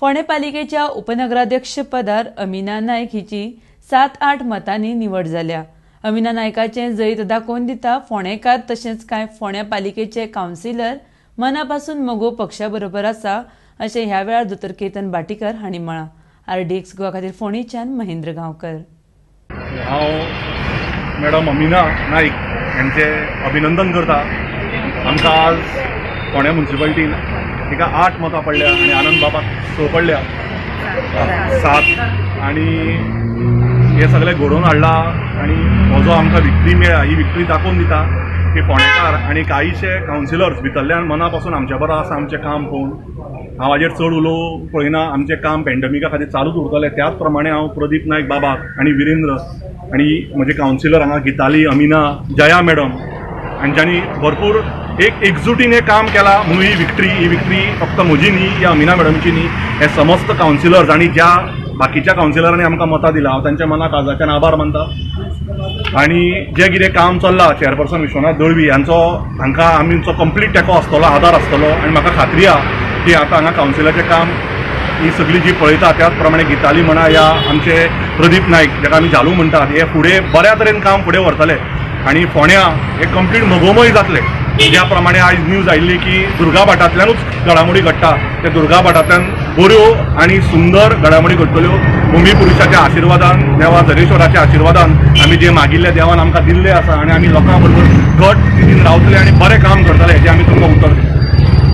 फोंडें पालिकेच्या उपनगराध्यक्ष पदार अमिना नायक हिची 7-8 मतांनी निवड जाल्या. अमिना नायकाचें जैत दाखोवन दिता फोंडेकार तशेंच कांय फोंड्या पालिकेचे कावन्सिलर मनापासून मगो पक्षा बरोबर आसा अशें ह्या वेळार दोतोर केतन भाटीकर हांणी म्हळां. आरडीएक्स गोवा खातीर फोंडेच्यान महेंद्र गांवकर. हांव मॅडम अमिना नायक हांचे अभिनंदन करता. आमकां आज फोंड्या म्युनिसिपालिटीन तिका 8 मतां पडल्या आनी आनंद बाबाक 6 पडल्या, 7, आनी हे सगळें घडोवन हाडलां आनी हो जो आमकां विक्ट्री मेळ्ळा ही विक्ट्री दाखोवन दिता की फोंडेकार आनी कांयशे कावन्सिलर्स भितरल्यान मना पासून आमच्या बरो आसा. आमचें काम पळोवन हांव हाजेर चड उलोवंक पळयना. आमचें काम पॅन्डमिका खातीर चालूच उरतलें. त्याच प्रमाणे हांव प्रदीप नायक बाबाक आनी विरेंद्र आनी म्हजे कावन्सिलर हांगा गिताली, अमिना, जया मॅडम हांच्यांनी भरपूर एक एकजुटीन हें काम केलां म्हणून ही विक्ट्री फक्त म्हजी न्ही, या अमिना मॅडमची न्ही, हे समस्त कावन्सिलर्स आनी ज्या बाकीच्या कावन्सिलरांनी आमकां मतां दिलां हांव तांच्या मना काळजाच्यान आभार मानता. आनी जें कितें काम चल्लां चेअरपर्सन विश्वनाथ दळवी हांचो, हांकां आमचो कंप्लीट तेंको आसतलो, आदार आसतलो आनी म्हाका खात्री आहा की आतां हांगा कावन्सिलाचें काम ही सगळी जी पळयता त्याच प्रमाणे गिताली म्हणा या आमचे प्रदीप नायक जाका आमी झालू म्हणटात हे फुडें बऱ्या तरेन काम फुडें व्हरतले आनी फोंड्या हे कंप्लीट मगोमय जातले. ज्या प्रमाणे आयज न्यूज आयिल्ली की दुर्गाभाटांतल्यानूच घडामोडी घडटा, त्या दुर्गाभाटांतल्यान बऱ्यो आनी सुंदर घडामोडी घडटल्यो. भुमी पुरुषाच्या आशिर्वादान, देवा जरेश्वराच्या आशिर्वादान आमी जे मागिल्ले देवान आमकां दिल्ले आसा आनी आमी लोकां बरोबर घट रितीन रावतले आनी बरें काम करतले हेजें आमी तुमकां उतर दिता.